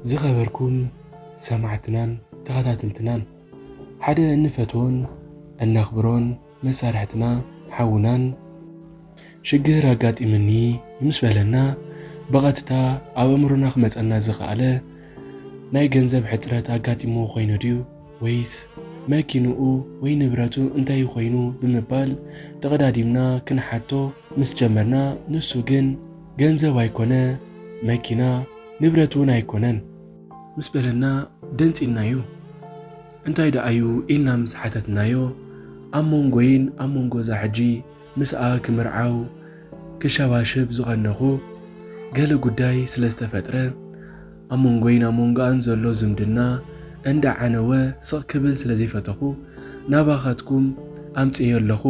ዝኸበርኩም ሰማዕትናን ተኸታተልትናን፣ ሓደ እንፈትዎን እነኽብሮን መሳርሕትና ሓውናን ሽግር ኣጋጢምኒ ምስ በለና፣ ብቐጥታ ኣብ ኣእምሮና ክመጸና ዝኸኣለ ናይ ገንዘብ ሕጽረት ኣጋጢሞ ኮይኑ ድዩ ወይስ መኪንኡ ወይ ንብረቱ እንታይ ኮይኑ ብምባል ተቐዳዲምና ክንሓቶ ምስ ጀመርና፣ ንሱ ግን ገንዘብ ኣይኮነ፣ መኪና፣ ንብረት እውን ኣይኮነን ምስ በለና ደንጺናዩ። እንታይ ደኣዩ ኢልና ምስ ሓተትናዮ፣ ኣብ መንጎይን ኣብ መንጎ እዛ ሕጂ ምስኣ ክምርዓው ክሸባሸብ ዝቐነኹ ገለ ጉዳይ ስለ ዝተፈጥረ፣ ኣብ መንጎይን ኣብ መንጎኣን ዘሎ ዝምድና እንዳዓነወ ስቕ ክብል ስለ ዘይፈተኹ፣ ናባኻትኩም ኣምጽኤዮ ኣለኹ።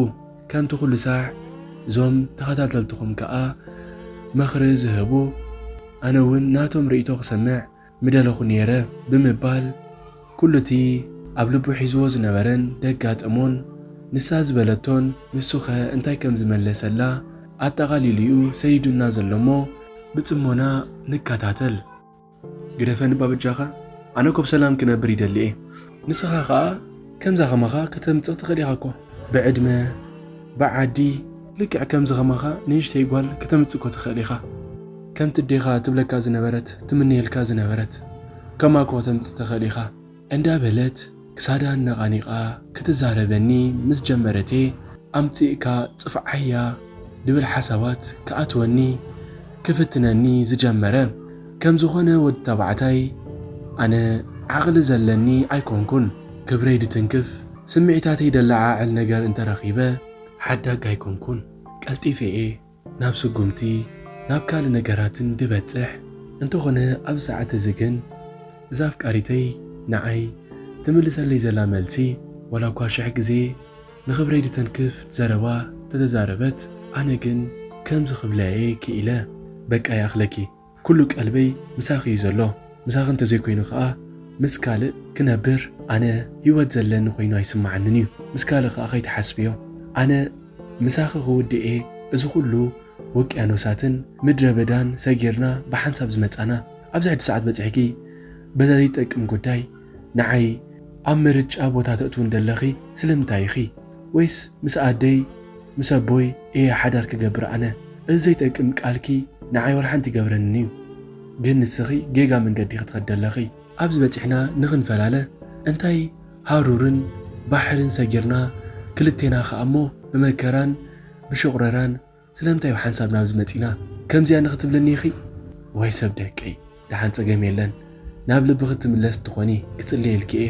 ከምቲ ኩሉ ሳዕ እዞም ተኸታተልትኹም ከኣ ምኽሪ ዝህቡ፣ ኣነ እውን ናቶም ርእይቶ ክሰምዕ ምደለኹ ነይረ ብምባል፣ ኩሉቲ ኣብ ልቡ ሒዝዎ ዝነበረን ደጋጠሞን፣ ንሳ ዝበለቶን ንሱኸ እንታይ ከም ዝመለሰላ ኣጠቓሊሉ'ዩ ሰዲዱና ዘሎ'ሞ፣ ብጽሞና ንከታተል። ግደፈኒ እባ በጃኻ፣ ኣነ እኮ ብሰላም ክነብር ይደሊ እየ። ንስኻ ኸኣ ከምዛ ከማኻ ከተምጽእ ትኽእል ኢኻ እኮ። ብዕድመ፣ ብዓዲ፣ ልክዕ ከምዚ ከማኻ ንእሽተይ ጓል ከተምጽእ እኮ ትኽእል ኢኻ። ከምቲ ኣዴኻ ትብለካ ዝነበረት፣ ትምነየልካ ዝነበረት፣ ከማኡ እኮ ከተምጽእ ትኽእል ኢኻ። እንዳበለት ክሳዳ ኣነቓኒቓ ክትዛረበኒ ምስ ጀመረት እየ ኣምጺእካ ጽፍዓያ ድብል ሓሳባት ክኣትወኒ ክፍትነኒ ዝጀመረ። ከም ዝኾነ ወዲ ተባዕታይ ኣነ ዓቕሊ ዘለኒ ኣይኮንኩን። ክብረይ ድትንክፍ፣ ስምዒታተይ ደለዓዕል ነገር እንተረኺበ ሓዳግ ኣይኮንኩን። ቀልጢፈ እየ ናብ ስጉምቲ፣ ናብ ካልእ ነገራትን ድበጽሕ። እንተኾነ ኣብዚ ሰዓት እዚ ግን እዛ ኣፍቃሪተይ ንዓይ ትምልሰለይ ዘላ መልሲ፣ ዋላ እኳ ሽሕ ግዜ ንኽብረይ ድተንክፍ ዘረባ ተተዛረበት፣ ኣነ ግን ከምዚ ክብላ እየ ክኢለ። በቃ ይኣኽለኪ፣ ኩሉ ቀልበይ ምሳኺ እዩ ዘሎ። ምሳኺ እንተዘይኮይኑ ኸኣ ምስ ካልእ ክነብር ኣነ ህይወት ዘለኒ ኮይኑ ኣይስምዓንን እዩ። ምስ ካልእ ኸኣ ከይትሓስብዮ። ኣነ ምሳኺ ክውድእ እየ እዚ ኩሉ ውቅያኖሳትን ምድረ በዳን ሰጊርና ብሓንሳብ ዝመጻና። ኣብዚ ሕጂ ሰዓት በጺሕኪ በዛ ዘይጠቅም ጉዳይ ንዓይ ኣብ ምርጫ ቦታ ተእትውኒ ዘለኺ ስለምንታይ ኢኺ? ወይስ ምስ ኣደይ ምስ ኣቦይ እየ ሓዳር ክገብር ኣነ? እዚ ዘይጠቅም ቃልኪ ንዓይ ዋላ ሓንቲ ይገብረንን እዩ። ግን ንስኺ ጌጋ መንገዲ ክትኸዲ ኣለኺ። ኣብዚ በጺሕና ንኽንፈላለ እንታይ ሃሩርን ባሕርን ሰጊርና፣ ክልቴና ኸኣ እሞ ብመከራን ብሽቑረራን ስለምንታይ ብሓንሳብ ናብዚ መጺና? ከምዚኣ ንኽትብለኒ ኢኺ? ወይ ሰብ ደቀይ፣ ደሓን ጸገም የለን። ናብ ልብኺ ትምለስ ትኾኒ ክጽልየልኪ እየ።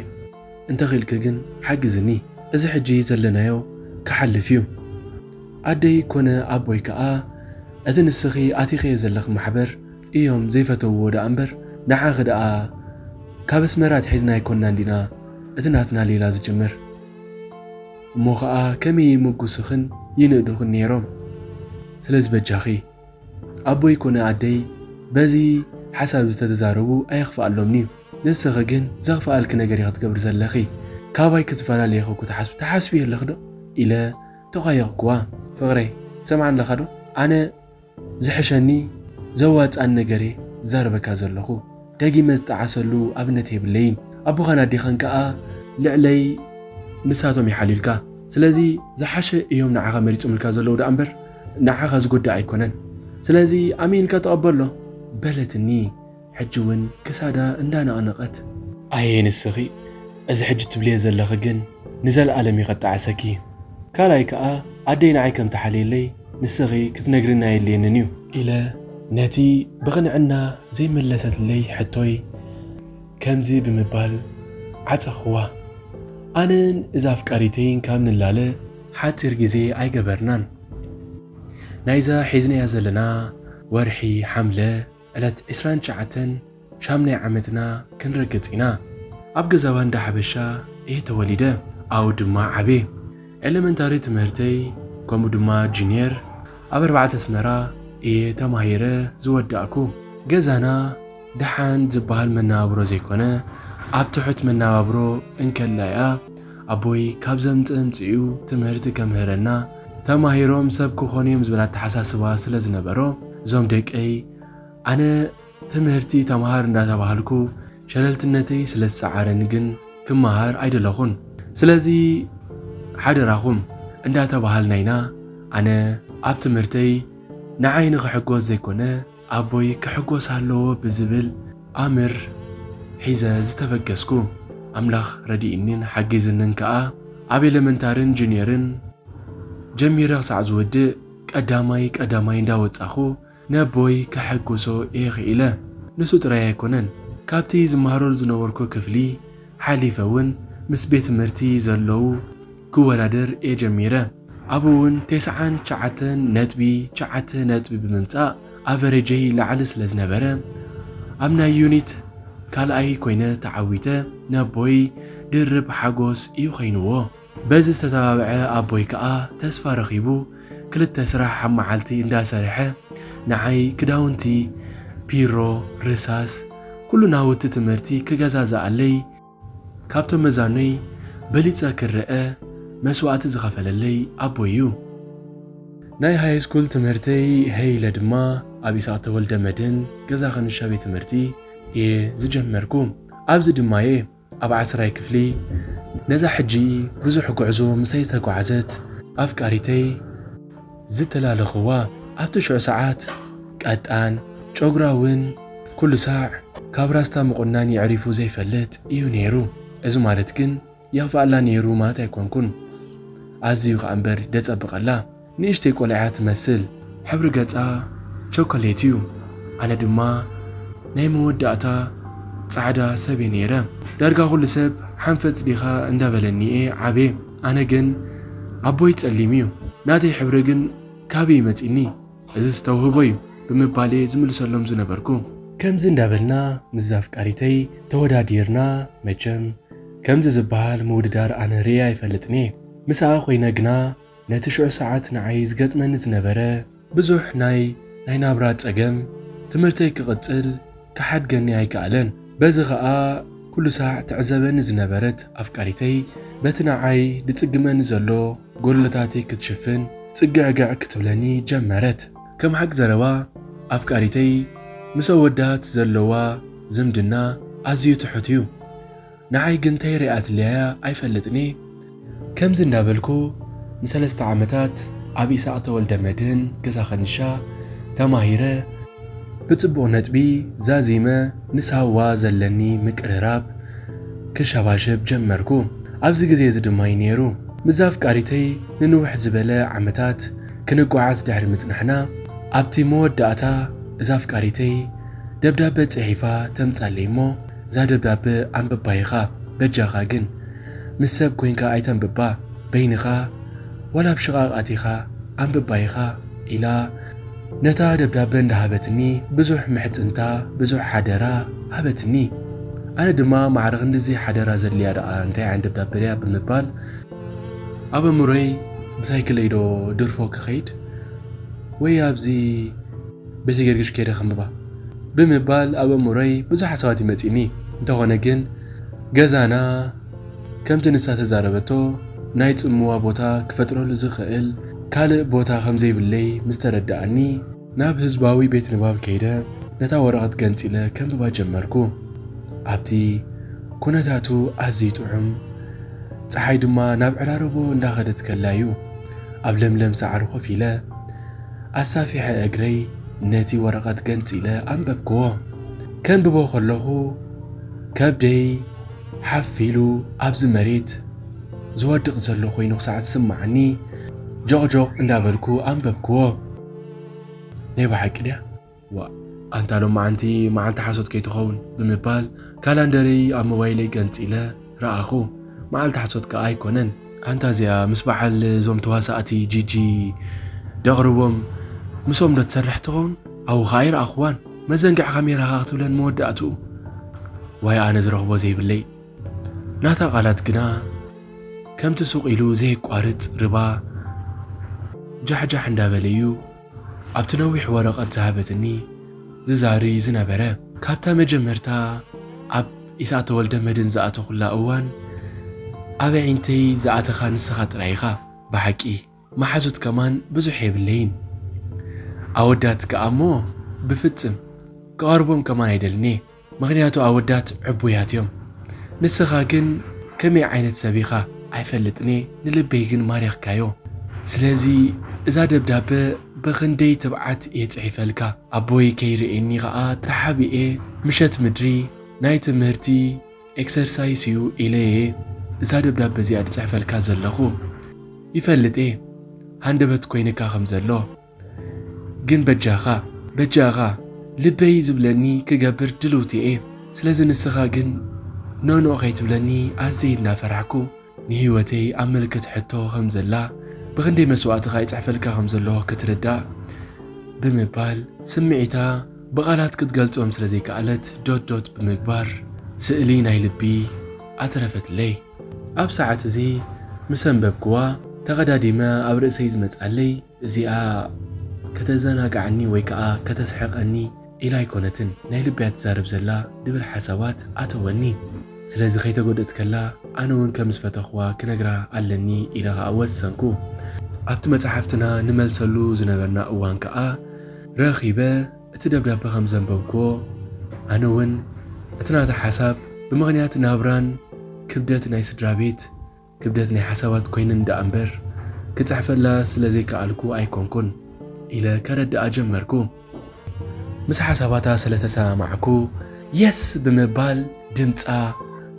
እንተኺእልኪ ግን ሓግዝኒ። እዚ ሕጂ ዘለናዮ ክሓልፍ እዩ። ኣደይ ኮነ ኣቦይ ከኣ እቲ ንስኺ ኣቲኽዮ ዘለኺ ማሕበር እዮም ዘይፈተውዎ ደኣ እምበር፣ ንዓኺ ደኣ ካብ ኣስመራ ኣትሒዝና ኣይኮንናን ዲና እቲ ናትና ሌላ ዝጅምር። እሞ ኸኣ ከመይ ይምጉስኽን ይንእዱኽን ነይሮም። ስለዚ በጃኺ፣ ኣቦይ ኮነ ኣደይ በዚ ሓሳብ ዝተተዛረቡ ኣየኽፍኣሎምን'ዩ። ንስኺ ግን ዘኽፍኣልኪ ነገር ኢኺ ትገብሪ ዘለኺ። ካባይ ክትፈላለየኺ እኮ ትሓስቢ፣ ትሓስቢ ኣለኺ ዶ? ኢለ ተዃየቕኩዋ። ፍቕረይ፣ ትሰምዓኒ ኣለኻ ዶ? ኣነ ዝሕሸኒ ዘዋጽኣኒ ነገር እየ ዝዛረበካ ዘለኹ። ደጊመ ዝጠዓሰሉ ኣብነት የብለይን። ኣቦኻን ኣዴኻን ከኣ ልዕለይ ንሳቶም ይሓልዩልካ። ስለዚ ዝሓሸ እዮም ንዓኻ መሪጾምልካ ዘለዉ ደኣ እምበር ንዓኻ ዝጎድእ ኣይኮነን። ስለዚ ኣሜንካ ተቐበሎ በለትኒ። ሕጂ እውን ክሳዳ እንዳነቕነቐት። ኣየ ንስኺ፣ እዚ ሕጂ ትብልዮ ዘለኺ ግን ንዘለኣለም እዩ ከጠዓሰኪ። ካልኣይ ከኣ ኣደይ ንዓይ ከም ትሓልየለይ ንስኺ ክትነግርኒ ኣየድልየንን እዩ፣ ኢለ ነቲ ብቕንዕና ዘይመለሰትለይ ሕቶይ ከምዚ ብምባል ዓጸኽዋ። ኣነን እዛ ኣፍቃሪተይን ካብ ንላለ ሓጺር ግዜ ኣይገበርናን። ናይዛ ሒዝናያ ዘለና ወርሒ ሓምለ ዕለት ዕስራን ትሽዓተን ሻምናይ ዓመትና ክንረግጽ ኢና። ኣብ ገዛ ባንዳ ሓበሻ እየ ተወሊደ፣ ኣብኡ ድማ ዓብየ። ኤለመንታሪ ትምህርተይ ከምኡ ድማ ጁንየር ኣብ ኣርባዕተ ኣስመራ እየ ተማሂረ ዝወዳእኩ። ገዛና ደሓን ዝበሃል መነባብሮ ዘይኮነ፣ ኣብ ትሑት መነባብሮ እንከለና እያ ኣቦይ ካብ ዘምጽእ ኣምጺኡ ትምህርቲ ከምህረና፣ ተማሂሮም ሰብ ክኾኑ እዮም ዝብል ኣተሓሳስባ ስለ ዝነበሮ፣ እዞም ደቀይ ኣነ ትምህርቲ ተምሃር እንዳተባሃልኩ ሸለልትነተይ ስለ ዝሰዓረኒ ግን ክመሃር ኣይደለኹን። ስለዚ ሓደራኹም እንዳተባሃልና ኢና። ኣነ ኣብ ትምህርተይ ንዓይ ንኽሕጎስ ዘይኮነ ኣቦይ ክሕጎስ ኣለዎ ብዝብል ኣምር ሒዘ ዝተበገስኩ። ኣምላኽ ረዲእኒን ሓጊዝንን ከኣ ኣብ ኤለመንታርን ጁኒየርን ጀሚረ ክሳዕ ዝውድእ ቀዳማይ ቀዳማይ እንዳወጻኹ ነቦይ ከሐጉሶ እየ ክኢለ። ንሱ ጥራይ ኣይኮነን፣ ካብቲ ዝመሃረሉ ዝነበርኩ ክፍሊ ሓሊፈ እውን ምስ ቤት ትምህርቲ ዘለዉ ክወዳደር እየ ጀሚረ። ኣብኡ እውን ተስዓን ትሽዓተን ነጥቢ ትሽዓተ ነጥቢ ብምምጻእ ኣቨሬጀይ ላዕሊ ስለ ዝነበረ ኣብ ናይ ዩኒት ካልኣይ ኮይነ ተዓዊተ ነቦይ ድርብ ሓጎስ እዩ ኮይንዎ። በዚ ዝተተባብዐ ኣቦይ ከኣ ተስፋ ረኺቡ ክልተ ስራሕ ኣብ መዓልቲ እንዳሰርሐ ንዓይ ክዳውንቲ፣ ፒሮ፣ ርሳስ፣ ኩሉ ናውቲ ትምህርቲ ክገዛዝኣለይ ካብቶም መዛኖይ በሊጸ ክረአ መስዋእቲ ዝኸፈለለይ ኣቦይ እዩ። ናይ ሃይ ስኩል ትምህርተይ ሀይለ ድማ ኣብ ኢሳቅ ተወልደ መድህን ገዛ ከንሻ ቤት ትምህርቲ እየ ዝጀመርኩ። ኣብዚ ድማ እየ ኣብ ዓስራይ ክፍሊ ነዛ ሕጂ ብዙሕ ጉዕዞ ምሳይ ዝተጓዕዘት ኣፍቃሪተይ ዝተላለኽዋ። ኣብቲ ሽዑ ሰዓት ቀጣን ጨጉራ እውን ኩሉ ሳዕ ካብ ራስታ ምቑናን የዕሪፉ ዘይፈልጥ እዩ ነይሩ። እዚ ማለት ግን የኽፍኣላ ነይሩ ማለት ኣይኮንኩን። ኣዝዩ ከኣ እምበር ደጸብቐላ። ንእሽተይ ቆልዓ ትመስል። ሕብሪ ገጻ ቸኮሌት እዩ። ኣነ ድማ ናይ መወዳእታ ጻዕዳ ሰብ እየ ነይረ። ዳርጋ ኩሉ ሰብ ሓንፈጽ ዲኻ እንዳበለኒ እየ ዓብየ። ኣነ ግን ኣቦይ ጸሊም እዩ። ናተይ ሕብሪ ግን ካበይ መጺኒ? እዝስ ተውህቦ እዩ ብምባል እየ ዝምልሰሎም ዝነበርኩ። ከምዚ እንዳበልና ምስዛ ኣፍቃሪተይ ተወዳዲርና። መቸም ከምዚ ዝበሃል ምውድዳር ኣነ ርእየ ኣይፈልጥን እየ። ምስኣ ኮይነ ግና ነቲ ሽዑ ሰዓት ንዓይ ዝገጥመኒ ዝነበረ ብዙሕ ናይ ናይ ናብራ ጸገም ትምህርተይ ክቕጽል ክሓድገኒ ኣይከኣለን። በዚ ኸኣ ኩሉ ሳዕ ትዕዘበኒ ዝነበረት ኣፍቃሪተይ በቲ ንዓይ ዝጽግመኒ ዘሎ ጎደሎታተይ ክትሽፍን ጽግዕግዕ ክትብለኒ ጀመረት። ከም ሓቂ ዘረባ ኣፍቃሪተይ ምስ ኣወዳት ዘለዋ ዝምድና ኣዝዩ ትሑት እዩ። ንዓይ ግን እንታይ ርእያትለያ ኣይፈልጥን እየ። ከምዚ እንዳበልኩ ንሰለስተ ዓመታት ኣብ ኢሳቕ ተወልደ መድህን ገዛ ከንሻ ተማሂረ ብጽቡቕ ነጥቢ ዛዚመ ምስ ሃዋ ዘለኒ ምቅርራብ ክሸባሸብ ጀመርኩ። ኣብዚ ግዜ እዚ ድማ እዩ ነይሩ። ምስዛ ኣፍቃሪተይ ንንውሕ ዝበለ ዓመታት ክንጓዓዝ ድሕሪ ምጽናሕና፣ ኣብቲ መወዳእታ እዛ ኣፍቃሪተይ ደብዳበ ጽሒፋ ተምጻለይ እሞ፣ እዛ ደብዳበ ኣንብባ ኢኻ፣ በጃኻ ግን ምስ ሰብ ኮይንካ ኣይተንብባ፣ በይንኻ ዋላ ኣብ ሽቓቕ ኣቲኻ ኣንብባ ኢኻ ኢላ ነታ ደብዳበ እንዳሃበትኒ ብዙሕ ምሕጽንታ፣ ብዙሕ ሓደራ ሃበትኒ። ኣነ ድማ ማዕረ ክንድዚ ሓደራ ዘድልያ ደኣ እንታይ ዓይነት ደብዳበ ድያ ብምባል ኣብ ኣእምሮይ ብሳይክለይ ዶ ድርፎ ክኸይድ ወይ ኣብዚ ቤተ ጊዮርጊስ ከይደ ከንብባ ብምባል ኣብ ኣእምሮይ ብዙሕ ሓሳባት ይመጺኒ። እንተኾነ ግን ገዛና ከምቲ ንሳ ተዛረበቶ ናይ ጽምዋ ቦታ ክፈጥረሉ ዝኽእል ካልእ ቦታ ከም ዘይብለይ ምስ ተረድኣኒ፣ ናብ ህዝባዊ ቤት ንባብ ከይደ ነታ ወረቐት ገንጺለ ከንብባ ጀመርኩ። ኣብቲ ኩነታቱ ኣዝዩ ጥዑም፣ ጸሓይ ድማ ናብ ዕራርቦ እንዳኸደት ከላ እዩ። ኣብ ለምለም ሳዕሪ ኮፍ ኢለ ኣሳፊሐ እግረይ ነቲ ወረቐት ገንጺለ ኣንበብክዎ። ከንብቦ ከለኹ ከብደይ ሓፍ ኢሉ ኣብዚ መሬት ዝወድቕ ዘሎ ኮይኑ ክሳዕ ዝስምዓኒ ጆቕጆቕ እንዳበልኩ ኣንበብክዎ። ናይ ብሓቂ ድያ? ዋእ፣ ኣንታ ሎማዓንቲ መዓልቲ ሓሶት ከይትኸውን ብምባል ካላንደረይ ኣብ ሞባይለይ ገንጺለ ረኣኹ። መዓልቲ ሓሶት ከኣ ኣይኮነን። ኣንታ እዚኣ ምስ በዓል እዞም ተዋሳእቲ ጂጂ ደቕርቦም ምስኦም ዶ ትሰርሕ ትኸውን? ኣብኡ ከኣ ኣይረኣኹዋን። መዘንግዕ ካሜራ ከኣ ክትብለን መወዳእትኡ። ዋይ ኣነ ዝረኽቦ ዘይብለይ። ናታ ቃላት ግና ከምቲ ሱቕ ኢሉ ዘየቋርጽ ርባ ጃሕጃሕ እንዳበለ እዩ ኣብቲ ነዊሕ ወረቐት ዝሃበትኒ ዝዛሪ ዝነበረ። ካብታ መጀመርታ ኣብ ኢሳቅ ተወልደ መድን ዝኣተኹላ እዋን ኣብ ኣዒንተይ ዝኣተኻ ንስኻ ጥራይ ኢኻ። ብሓቂ መሓዙት ከማን ብዙሕ የብለይን። ኣወዳት ከኣ እሞ ብፍጽም ክቐርቦም ከማን ኣይደልን እየ፣ ምኽንያቱ ኣወዳት ዕቡያት እዮም። ንስኻ ግን ከመይ ዓይነት ሰብ ኢኻ ኣይፈልጥን እየ፣ ንልበይ ግን ማሪኽካዮ። ስለዚ እዛ ደብዳበ ብኽንደይ ትብዓት እየ ጽሒፈልካ። ኣቦይ ከይርእየኒ ኸኣ ተሓቢኤ ምሸት ምድሪ ናይ ትምህርቲ ኤክሰርሳይስ እዩ ኢለ እየ እዛ ደብዳበ እዚኣ ዝጽሕፈልካ ዘለኹ። ይፈልጥ እየ ሃንደበት ኮይንካ ከም ዘሎ። ግን በጃኻ፣ በጃኻ፣ ልበይ ዝብለኒ ክገብር ድልውቲ እየ። ስለዚ ንስኻ ግን ኖኖ ከይትብለኒ ኣዝየ እናፈራሕኩ፣ ንህይወተይ ኣብ ምልክት ሕቶ ከም ዘላ፣ ብኽንደይ መስዋእቲ ከኣ ይጽሕፈልካ ከም ዘለኹ ክትርዳእ ብምባል፣ ስምዒታ ብቓላት ክትገልጾም ስለ ዘይከኣለት፣ ዶት ዶት ብምግባር ስእሊ ናይ ልቢ ኣትረፈትለይ። ኣብ ሰዓት እዚ ምስ ኣንበብክዋ፣ ተቐዳዲመ ኣብ ርእሰይ ዝመጻለይ፣ እዚኣ ከተዘናግዓኒ ወይ ከኣ ከተስሕቐኒ ኢላ ኣይኮነትን፣ ናይ ልቢ እያ ትዛረብ ዘላ ድብል ሓሳባት ኣተወኒ። ስለዚ ከይተጎድእት ከላ፣ ኣነ እውን ከም ዝፈተኽዋ ክነግራ ኣለኒ ኢለ ከኣ ወሰንኩ። ኣብቲ መጽሓፍትና ንመልሰሉ ዝነበርና እዋን ከኣ ረኺበ እቲ ደብዳበ ከም ዘንበብክዎ፣ ኣነ እውን እቲ ናታ ሓሳብ ብምኽንያት ናብራን ክብደት ናይ ስድራ ቤት ክብደት ናይ ሓሳባት ኮይነን ደኣ እምበር፣ ክጽሕፈላ ስለ ዘይከኣልኩ ኣይኮንኩን ኢለ ከረድኣ ጀመርኩ። ምስ ሓሳባታ ስለ ተሰማማዕኩ፣ የስ ብምባል ድምጻ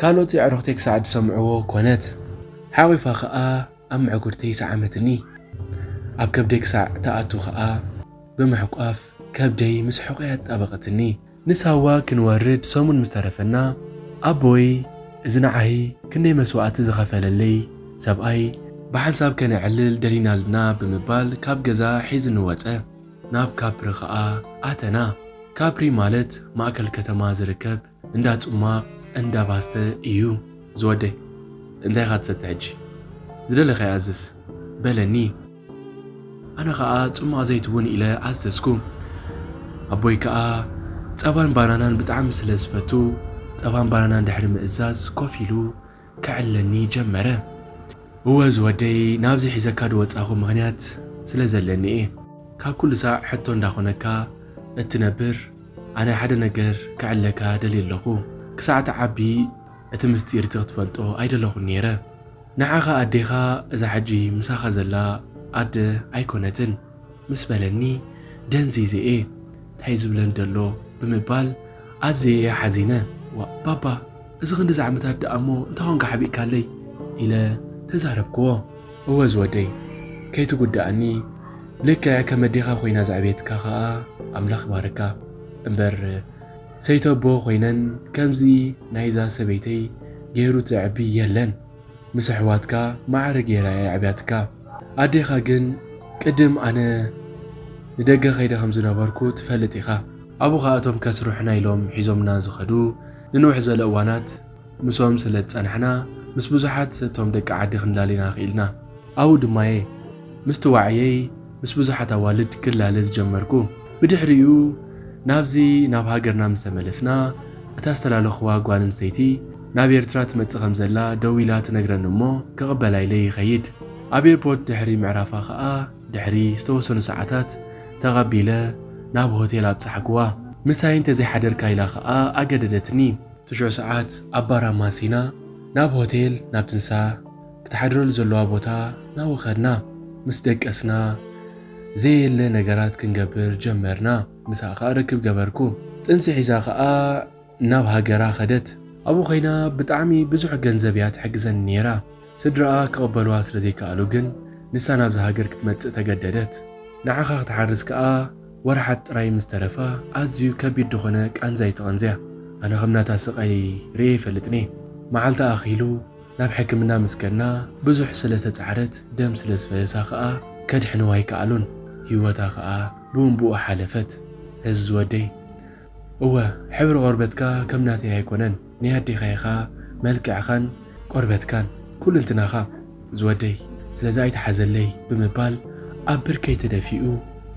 ካልኦት ኣዕሩኽተይ ክሳዕ ዝሰምዕዎ ኮነት። ሓቒፋ ኸኣ ኣብ ምዕጉርተይ ሰዓመትኒ። ኣብ ከብደይ ክሳዕ ትኣቱ ኸኣ ብምሕቋፍ ከብደይ ምስ ሕቖይ ኣጣበቐትኒ። ንሳዋ ክንወርድ ሰሙን ምስ ተረፈና፣ ኣቦይ፣ እዚ ንዓይ ክንደይ መስዋእቲ ዝኸፈለለይ ሰብኣይ፣ ብሓንሳብ ከነዕልል ደሊና ኣለና ብምባል ካብ ገዛ ሒዝኒ ወጸ። ናብ ካፕሪ ኸኣ ኣተና። ካፕሪ ማለት ማእከል ከተማ ዝርከብ እንዳ ጽሟቕ፣ እንዳ ባስተ እዩ። ዝወደይ፣ እንታይ ኢኻ ትሰቲ ሕጂ? ዝደለኻዮ ኣዝዝ፣ በለኒ። ኣነ ኸኣ ጽሟቕ ዘይትውን ኢለ ኣዘዝኩ። ኣቦይ ከኣ ጸባን ባናናን ብጣዕሚ ስለ ዝፈቱ፣ ጸባን ባናናን ድሕሪ ምእዛዝ ኮፍ ኢሉ ከዕለኒ ጀመረ። እወ ዝወደይ፣ ናብዚ ሒዘካ ዝወጻኹ ምኽንያት ስለ ዘለኒ እየ። ካብ ኩሉ ሳዕ ሕቶ እንዳኾነካ እትነብር፣ ኣነ ሓደ ነገር ከዕለካ ደልየ ኣለኹ። ክሳዕ ትዓቢ እቲ ምስጢር እቲ ክትፈልጦ ኣይደለኹን ነይረ። ንዓኻ ኣዴኻ እዛ ሕጂ ምሳኻ ዘላ ኣደ ኣይኮነትን ምስ በለኒ፣ ደንዚዘ እየ። እንታይ ዝብለኒ ደሎ ብምባል ኣዝየ እየ ሓዚነ። ዋ ባባ፣ እዚ ክንድዚ ዓመታት ደኣ እሞ እንታይ ኾንካ ሓቢእካለይ? ኢለ ተዛረብክዎ። እወ ዝወደይ፣ ከይትጉድኣኒ፣ ልክዕ ከም ኣዴኻ ኮይና ዘዕበየትካ ኸኣ ኣምላኽ ይባርካ። እምበር ሰይተቦ ኮይነን ከምዚ ናይዛ ሰበይተይ ገይሩ ዘዕቢ የለን። ምስ ኣሕዋትካ ማዕረ ገይራ እያ ኣዕብያትካ። ኣዴኻ ግን ቅድም ኣነ ንደገ ከይደ ከም ዝነበርኩ ትፈልጥ ኢኻ። ኣብኡ ኸኣ እቶም ከስርሑና ኢሎም ሒዞምና ዝኸዱ ንንውሕ ዝበለ እዋናት ምስኦም ስለ ዝጸናሕና፣ ምስ ብዙሓት እቶም ደቂ ዓዲ ክንላለ ኢና ክኢልና። ኣብኡ ድማ እየ ምስቲ ዋዕየይ ምስ ብዙሓት ኣዋልድ ክላለ ዝጀመርኩ። ብድሕሪኡ ናብዚ ናብ ሃገርና ምስ ተመለስና፣ እታ ዝተላለኽዋ ጓል ኣንስተይቲ ናብ ኤርትራ ትመጽእ ከም ዘላ ደዊላ ትነግረኒ እሞ ክቕበላ ኢለ ይኸይድ። ኣብ ኤርፖርት ድሕሪ ምዕራፋ ኸኣ ድሕሪ ዝተወሰኑ ሰዓታት ተቐቢለ ናብ ሆቴል ኣብጻሕክዋ። ምሳይ እንተዘይሓደርካ ኢላ ኸኣ ኣገደደትኒ። ትሽዑ ሰዓት ኣብ ባራ ማሲና ናብ ሆቴል ናብቲ ንሳ ክትሓድረሉ ዘለዋ ቦታ ናብኡ ኸድና። ምስ ደቀስና ዘየለ ነገራት ክንገብር ጀመርና። ምሳኣ ኸኣ ርክብ ገበርኩ። ጥንሲ ሒዛ ኸኣ ናብ ሃገራ ኸደት። ኣብኡ ኸይና ብጣዕሚ ብዙሕ ገንዘብ እያ ትሕግዘኒ ነይራ። ስድራኣ ክቕበልዋ ስለ ዘይከኣሉ ግን ንሳ ናብዚ ሃገር ክትመጽእ ተገደደት። ንዓኻ ክትሓርስ ከኣ ወርሓት ጥራይ ምስ ተረፋ ኣዝዩ ከቢድ ዝኾነ ቃንዛ እዩ ተቐንዝያ። ኣነ ከም ናታ ስቓይ ርእየ ኣይፈልጥን እየ። መዓልቲ ኣኺሉ ናብ ሕክምና ምስ ከድና ብዙሕ ስለ ዝተጻዕረት ደም ስለ ዝፈሰሳ ከኣ ከድሕንዋ ኣይከኣሉን። ህይወታ ከኣ ብኡንብኡ ሓለፈት። እዚ ዝወደይ እወ፣ ሕብሪ ቆርበትካ ከም ናተይ ኣይኮነን፣ ናይ ኣዴኻ ኢኻ፣ መልክዕኻን ቆርበትካን፣ ኩልንትናኻ ዝወደይ፣ ስለዚ ኣይትሓዘለይ ብምባል ኣብ ብርከይ ተደፊኡ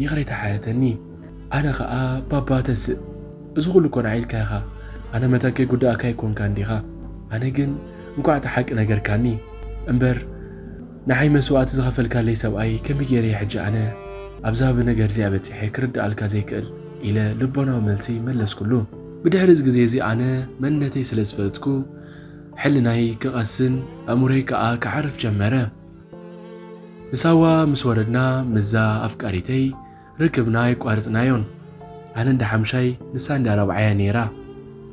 ይቕሬታ ሓተተኒ። ኣነ ኸኣ ባባ ተስእ፣ እዚ ኩሉ እኮ ንዓይ ኢልካ ኢኻ፣ ኣነ መታን ከይጉዳእካ ኣይኮንካን ዲኻ? ኣነ ግን እንኳዕ እቲ ሓቂ ነገርካኒ እምበር ንዓይ መስዋእቲ ዝኸፈልካለይ ሰብኣይ ከመይ ገይረ እየ ሕጂ ኣነ ኣብዛ ብነገር እዚኣ በጺሐ ክርድኣልካ ዘይክእል? ኢለ ልቦናዊ መልሲ መለስኩሉ። ብድሕሪ እዚ ግዜ እዚ ኣነ መንነተይ ስለ ዝፈለጥኩ፣ ሕልናይ ክቐስን ኣእምሮይ ከኣ ክዓርፍ ጀመረ። ንሳዋ ምስ ወረድና፣ ምስዛ ኣፍቃሪተይ ርክብና ኣይቋርጽናዮን። ኣነ እንዳ ሓምሻይ፣ ንሳ እንዳ ራብዓያ ነይራ።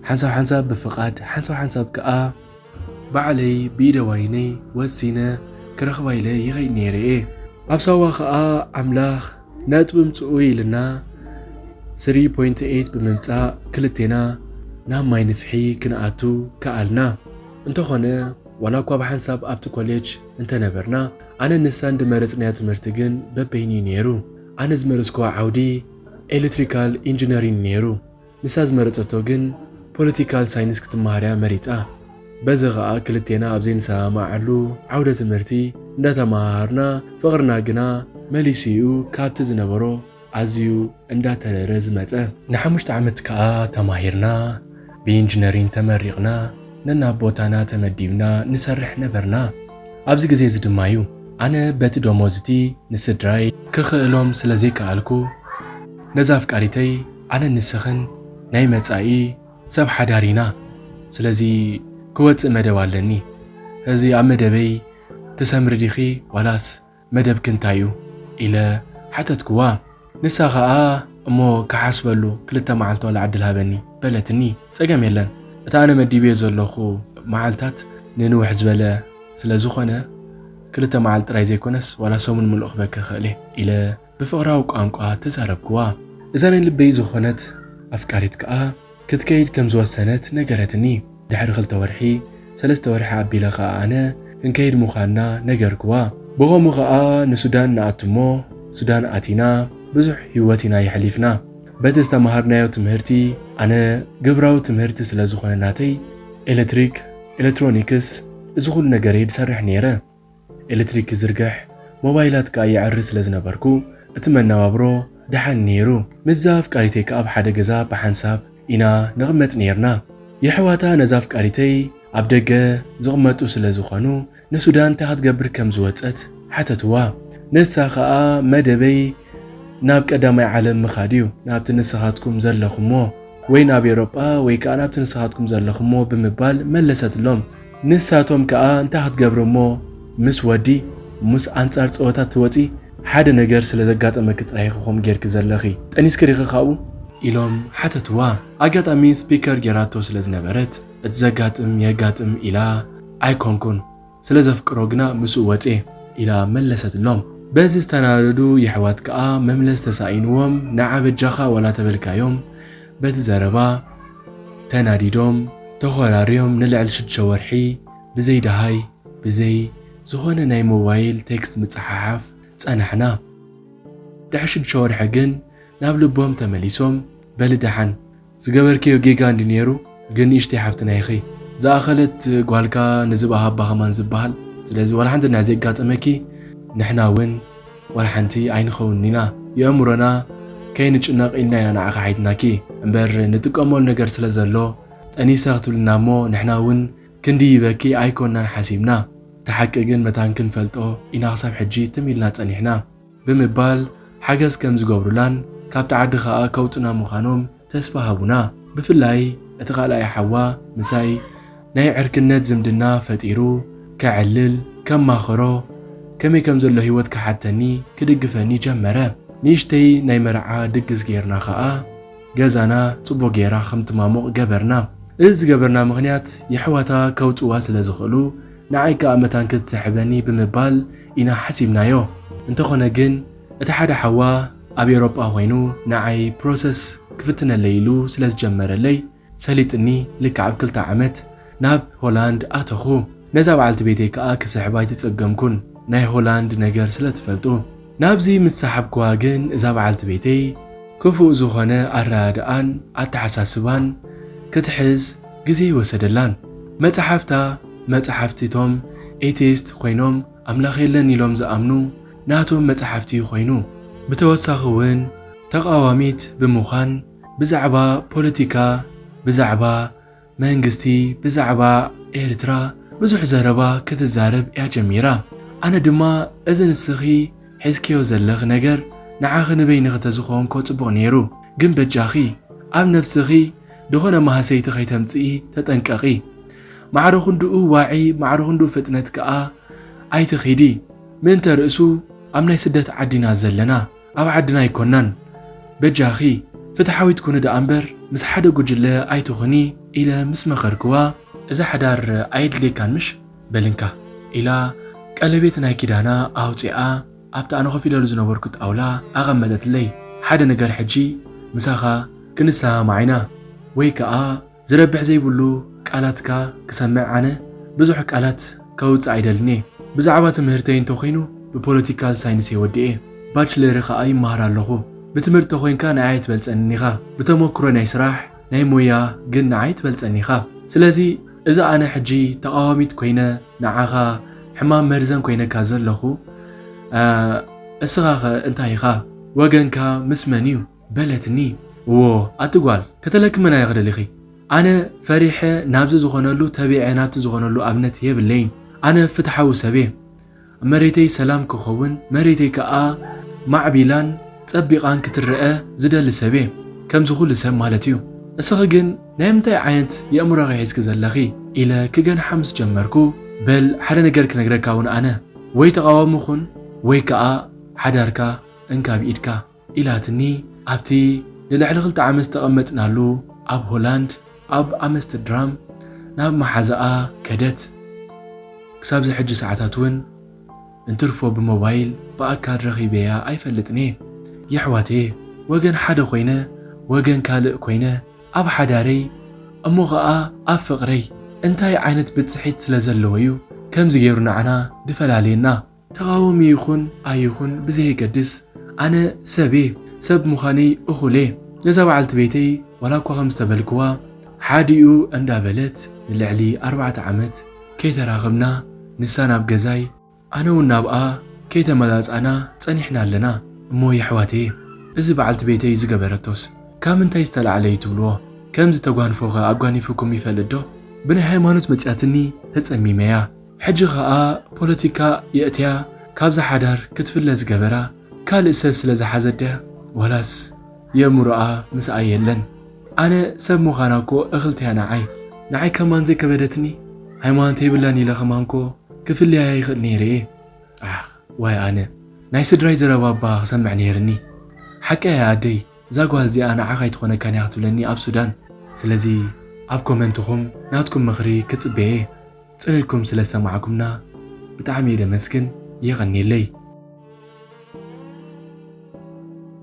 ሓንሳብ ሓንሳብ ብፍቓድ፣ ሓንሳብ ሓንሳብ ከኣ ባዕለይ ብኢደ ዋይነይ ወሲነ ክረኽባ ኢለ ይኸይድ ነይረ እየ። ኣብ ሳዋ ኸኣ ኣምላኽ ነጥቢ ምጽኡ ኢልና፣ ስሪ ፖይንት ኤይት ብምምጻእ ክልቴና ናብ ማይ ንፍሒ ክንኣቱ ከኣልና። እንተኾነ፣ ዋላ እኳ ብሓንሳብ ኣብቲ ኮሌጅ እንተነበርና፣ ኣነ ንሳን ዝመረጽናዮ ትምህርቲ ግን በበይኑ እዩ ነይሩ። ኣነ ዝመረጽክዎ ዓውዲ ኤሌክትሪካል ኢንጂነሪንግ ነይሩ። ንሳ ዝመረጸቶ ግን ፖለቲካል ሳይንስ ክትመሃር እያ መሪጻ። በዚ ኸኣ ክልቴና ኣብ ዘይንሰማማዓሉ ዓውደ ትምህርቲ እንዳተመሃርና፣ ፍቕርና ግና መሊሱ'ዩ ካብቲ ዝነበሮ ኣዝዩ እንዳተረረ ዝመጸ። ንሓሙሽተ ዓመት ከኣ ተማሂርና፣ ብኢንጂነሪንግ ተመሪቕና፣ ነናብ ቦታና ተመዲብና ንሰርሕ ነበርና። ኣብዚ ግዜ እዚ ድማ እዩ ኣነ በቲ ደሞዝ እቲ ንስድራይ ክኽእሎም ስለ ዘይከኣልኩ፣ ነዛ ኣፍቃሪተይ ኣነን ንስኽን ናይ መጻኢ ሰብ ሓዳር ኢና፣ ስለዚ ክወጽእ መደብ ኣለኒ። እዚ ኣብ መደበይ ትሰምሪ ዲኺ ዋላስ መደብኪ እንታይ እዩ? ኢለ ሓተትክዋ። ንሳ ኸኣ፣ እሞ ክሓስበሉ ክልተ መዓልቲ ዋላ ዕድል ሃበኒ በለትኒ። ጸገም የለን፣ እቲ ኣነ መዲበዮ ዘለኹ መዓልታት ንንውሕ ዝበለ ስለ ዝኾነ፣ ክልተ መዓልቲ ጥራይ ዘይኮነስ ዋላ ሰሙን ምሉእ ክበኪ እኽእል እየ ኢለ ብፍቕራዊ ቋንቋ ተዛረብክዋ። እዛ ናይ ልበይ ዝኾነት ኣፍቃሪት ከኣ ክትከይድ ከም ዝወሰነት ነገረትኒ። ድሕሪ ክልተ ወርሒ፣ ሰለስተ ወርሒ ኣቢለ ኸኣ ኣነ ክንከይድ ምዃንና ነገርክዋ። ብኸምኡ ኸኣ ንሱዳን ንኣቱ እሞ ሱዳን ኣቲና ብዙሕ ህይወት ኢና የሕሊፍና። በቲ ዝተምሃርናዮ ትምህርቲ፣ ኣነ ግብራዊ ትምህርቲ ስለ ዝኾነ ናተይ፣ ኤሌክትሪክ፣ ኤሌክትሮኒክስ፣ እዚ ኩሉ ነገር እየ ዝሰርሕ ነይረ። ኤሌክትሪክ ይዝርግሕ፣ ሞባይላት ከኣ የዕሪ ስለ ዝነበርኩ፣ እቲ መነባብሮ ደሓን ነይሩ። ምስዛ ኣፍቃሪተይ ከኣ ኣብ ሓደ ገዛ ብሓንሳብ ኢና ንቕመጥ ነይርና። የሕዋታ ነዛ ኣፍቃሪተይ ኣብ ደገ ዝቕመጡ ስለ ዝኾኑ፣ ንሱዳን እንታይ ክትገብር ከም ዝወጸት ሓተትዋ። ንሳ ከኣ መደበይ ናብ ቀዳማይ ዓለም ምኻድ እዩ፣ ናብቲ ንስኻትኩም ዘለኹሞ፣ ወይ ናብ ኤውሮጳ ወይ ከኣ ናብቲ ንስኻትኩም ዘለኹሞ ብምባል መለሰትሎም። ንሳቶም ከኣ እንታይ ክትገብሪ እሞ ምስ ወዲ፣ ምስ ኣንጻር ጸወታ ትወጺ፣ ሓደ ነገር ስለ ዘጋጠመኪ ጥራይ ኢኺ ከምኡ ጌርኪ ዘለኺ፣ ጠኒስኪ ዲኺ ካብኡ? ኢሎም ሓተትዋ። ኣጋጣሚ ስፒከር ጌራቶ ስለ ዝነበረት፣ እቲ ዘጋጥም የጋጥም ኢላ ኣይኮንኩን፣ ስለ ዘፍቅሮ ግና ምስኡ ወጽየ ኢላ መለሰትሎም። በዚ ዝተናደዱ የሕዋት ከኣ መምለስ ተሳኢንዎም፣ ንዓ በጃኻ ዋላ ተበልካዮም፣ በቲ ዘረባ ተናዲዶም ተኾራርዮም ንልዕሊ ሽዱሽተ ወርሒ ብዘይ ደሃይ ብዘይ ዝኾነ ናይ ሞባይል ቴክስት ምጽሓሓፍ ጸናሕና። ድሕሪ ሽዱሽተ ወርሒ ግን ናብ ልቦም ተመሊሶም፣ በሊ ደሓን ዝገበርክዮ ጌጋ እንዲ ነይሩ፣ ግን ንእሽተይ ሓፍትና ኢኺ። ዝኣኸለት ጓልካ ንዝብኣ ሃባ ከማን ዝበሃል። ስለዚ ዋላ ሓንቲ እንድሕር ዘየጋጠመኪ፣ ንሕና እውን ዋላ ሓንቲ ኣይንኸውን ኢና። የእምሮና ከይንጭነቕ ኢልና ኢና ንዓኺ ሓቲትናኪ። እምበር ንጥቀመሉ ነገር ስለ ዘሎ፣ ጠኒሰ ክትብልና እሞ ንሕና እውን ክንድይበኪ ኣይኮናን ሓሲብና። እቲ ሓቂ ግን መታን ክንፈልጦ ኢና ክሳብ ሕጂ ትም ኢልና ጸኒሕና። ብምባል ሓገዝ ከም ዝገብሩላን ካብቲ ዓዲ ኸኣ ከውጹና ምዃኖም ተስፋ ሃቡና። ብፍላይ እቲ ካልኣይ ሓዋ ምሳይ ናይ ዕርክነት ዝምድና ፈጢሩ ከዕልል፣ ከማኽሮ፣ ከመይ ከም ዘሎ ህይወት ክሓተኒ፣ ክድግፈኒ ጀመረ። ንእሽተይ ናይ መርዓ ድግስ ጌርና ኸኣ ገዛና ጽቡቕ ጌራ ከም ትማሙቕ ገበርና። እዚ ዝገበርና ምኽንያት የሕዋታ ከውጽዋ ስለ ዝኽእሉ፣ ንዓይ ከኣ መታን ክትስሕበኒ ብምባል ኢና ሓሲብናዮ። እንተኾነ ግን፣ እቲ ሓደ ሓዋ ኣብ ኤውሮጳ ኮይኑ ንዓይ ፕሮሰስ ክፍትነለይ ኢሉ ስለ ዝጀመረለይ፣ ሰሊጥኒ ልክዕ ኣብ ክልተ ዓመት ናብ ሆላንድ ኣተኹ። ነዛ በዓልቲ ቤተይ ከኣ ክስሕባ ኣይተጸገምኩን፣ ናይ ሆላንድ ነገር ስለ ትፈልጡ። ናብዚ ምስ ሰሓብክዋ ግን እዛ በዓልቲ ቤተይ ክፉእ ዝኾነ ኣረዳድኣን ኣተሓሳስባን ክትሕዝ ግዜ ይወሰደላን። መጽሓፍታ፣ መጽሓፍቲ እቶም ኤቲስት ኮይኖም ኣምላኽ የለን ኢሎም ዝኣምኑ ናቶም መጽሓፍቲ ኮይኑ። ብተወሳኺ እውን ተቓዋሚት ብምዃን ብዛዕባ ፖለቲካ፣ ብዛዕባ መንግስቲ፣ ብዛዕባ ኤርትራ ብዙሕ ዘረባ ክትዛረብ እያ ጀሚራ። ኣነ ድማ፣ እዚ ንስኺ ሒዝክዮ ዘለኺ ነገር ንዓኺ ንበይንኺ ተዝኸውን እኮ ጽቡቕ ነይሩ። ግን በጃኺ ኣብ ነብስኺ ዝኾነ ማህሰይቲ ከይተምጽኢ ተጠንቀቒ። ማዕረ ክንድኡ ዋዒ፣ ማዕረ ክንድኡ ፍጥነት ከኣ ኣይትኺዲ። ምእንተ ርእሱ ኣብ ናይ ስደት ዓዲና ዘለና፣ ኣብ ዓድና ኣይኮናን። በጃኺ ፍትሓዊት ኩኒ ደኣ እምበር ምስ ሓደ ጉጅለ ኣይትኹኒ ኢለ ምስ መኸርክዋ፣ "እዚ ሓዳር ኣየድልየካን ምሽ?" በልንካ ኢላ ቀለቤት ናይ ኪዳና ኣውፂኣ ኣብቲ ኣነ ኮፍ ኢለሉ ዝነበርኩ ጣውላ ኣቐመጠትለይ። ሓደ ነገር ሕጂ ምሳኻ ክንሰማማዕ ኢና፣ ወይ ከኣ ዝረብሕ ዘይብሉ ቃላትካ ክሰምዕ ኣነ ብዙሕ ቃላት ከውጽእ ኣይደልን እየ። ብዛዕባ ትምህርተይ እንተኾይኑ ብፖለቲካል ሳይንስ እየ ወዲኤ። ባችለሪ ከኣ ይመሃር ኣለኹ። ብትምህርቲ ተኾይንካ ንዓይ ኣይትበልጸንን ኢኻ። ብተመክሮ ናይ ስራሕ፣ ናይ ሞያ ግን ንዓይ ትበልጸኒ ኢኻ። ስለዚ እዚ ኣነ ሕጂ ተቓዋሚት ኮይነ ንዓኻ ሕማም መርዘን ኮይነካ ዘለኹ፣ እ፣ እስኻኸ እንታይ ኢኻ? ወገንካ ምስ መን እዩ? በለትኒ። እዎ፣ ኣቲ ጓል፣ ከተለኪ መን እያ ክደሊኺ? ኣነ ፈሪሐ ናብዚ ዝኾነሉ ተቢዐ ናብቲ ዝኾነሉ ኣብነት የብለይን። ኣነ ፍትሓዊ ሰብ እየ። መሬተይ ሰላም ክኸውን፣ መሬተይ ከኣ ማዕቢላን ጸቢቓን ክትረአ ዝደሊ ሰብ እየ። ከምዚ ኩሉ ሰብ ማለት እዩ። እስኺ ግን ናይ ምንታይ ዓይነት የእምሮኺ ሒዝኪ ዘለኺ? ኢለ ክገንሓ ምስ ጀመርኩ፣ በል ሓደ ነገር ክነግረካ እውን ኣነ፣ ወይ ተቓዋሚ ኩን ወይ ከኣ ሓዳርካ እንካ ብኢድካ ኢላትኒ። ኣብቲ ንልዕሊ ክልተ ዓመት ዝተቐመጥናሉ ኣብ ሆላንድ ኣብ ኣምስተርዳም ናብ መሓዛኣ ከደት። ክሳብዚ ሕጂ ሰዓታት እውን እንትርፎ ብሞባይል ብኣካል ረኺበያ ኣይፈልጥን እየ። የሕዋተየ፣ ወገን ሓደ ኮይነ ወገን ካልእ ኮይነ ኣብ ሓዳረይ እሞ ኸኣ ኣብ ፍቕረይ እንታይ ዓይነት ብጽሒት ስለ ዘለዎ እዩ ከምዚ ገይሩ ንዓና ድፈላልየና? ተቓዋሚ ይኹን ኣይኹን ብዘየገድስ ኣነ ሰብ እየ። ሰብ ምዃነይ እኹል እየ። ነዛ በዓልቲ ቤተይ ዋላ እኳ ከም ዝተበልክዋ ሓዲኡ እንዳበለት ንልዕሊ ኣርባዕተ ዓመት ከይተራኸብና ንሳ ናብ ገዛይ ኣነ እውን ናብኣ ከይተመጻጻእና ጸኒሕና ኣለና። እሞ የሕዋተየ፣ እዚ በዓልቲ ቤተይ ዝገበረቶስ ካብ ምንታይ ዝተላዕለ እዩ ትብልዎ? ከምዚ ተጓንፎኸ ኣጓኒፉኩም ይፈልጥ ዶ? ብናይ ሃይማኖት መጽያትኒ ተጸሚመያ። ሕጂ ኸኣ ፖለቲካ የእትያ ካብዛ ሓዳር ክትፍለ ዝገበራ ካልእ ሰብ ስለ ዝሓዘት ድያ? ዋላስ የእምሮኣ ምስኣ የለን? ኣነ ሰብ ምዃና እኮ እኽልቲ እያ ንዓይ። ንዓይ ከማን ዘይከበደትኒ፣ ሃይማኖት የብላን ኢለ ከማን እኮ ክፍልያ ይኽእል ነይረ እየ። ኣኽ፣ ዋይ ኣነ። ናይ ስድራይ ዘረባ እባ ክሰምዕ ነይርኒ። ሓቀይ እያ ኣደይ፣ እዛ ጓል እዚኣ ንዓኻ ኣይትኾነካን እያ ክትብለኒ ኣብ ሱዳን። ስለዚ ኣብ ኮመንትኹም ናትኩም ምኽሪ ክጽበየ እየ። ጽን ኢልኩም ስለ ዝሰማዕኩምና ብጣዕሚ እየ ደመስግን። የቐንየለይ።